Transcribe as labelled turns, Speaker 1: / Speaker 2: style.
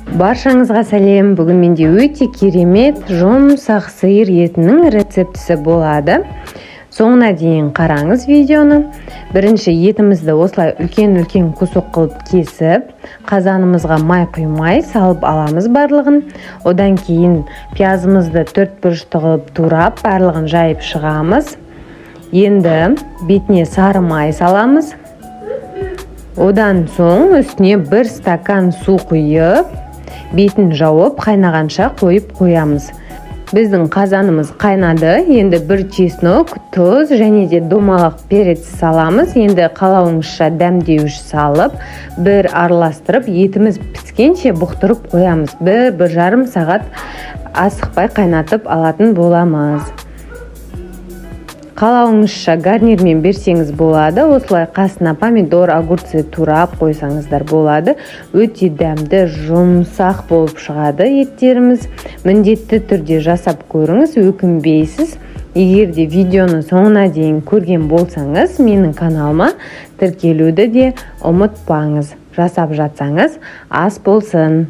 Speaker 1: Баршаңызға сәлем. Бүгін менде өте керемет жұмсақ сиыр етінің рецептісі болады. Соңына дейін қараңыз видеоны. Бірінші етімізді осылай үлкен-үлкен кусок қылып кесіп, қазанымызға май құймай салып аламыз барлығын. Одан кейін пиязымызды төрт бұрышты қылып турап, барлығын жайып шығамыз. Енді бетіне сары май саламыз. Одан соң үстіне бір стакан су құйып, бетін жауып, қайнағанша қойып қоямыз. Біздің қазанымыз қайнады. Енді бір чеснок, тұз және де домалақ перец саламыз. Енді қалауыңызша дәмдеуіш салып, бір араластырып, етіміз піскенше бұқтырып қоямыз. Бір жарым сағат асықпай қайнатып алатын боламыз. Қалауыңызша гарнирмен берсеңіз болады. Осылай қасына помидор, огурцы турап қойсаңыздар болады. Өте дәмді, жұмсақ болып шығады еттеріміз. Міндетті түрде жасап көріңіз, өкінбейсіз. Егер де видеоны соңына дейін көрген болсаңыз, менің каналыма тіркелуді де ұмытпаңыз. Жасап жатсаңыз, ас болсын.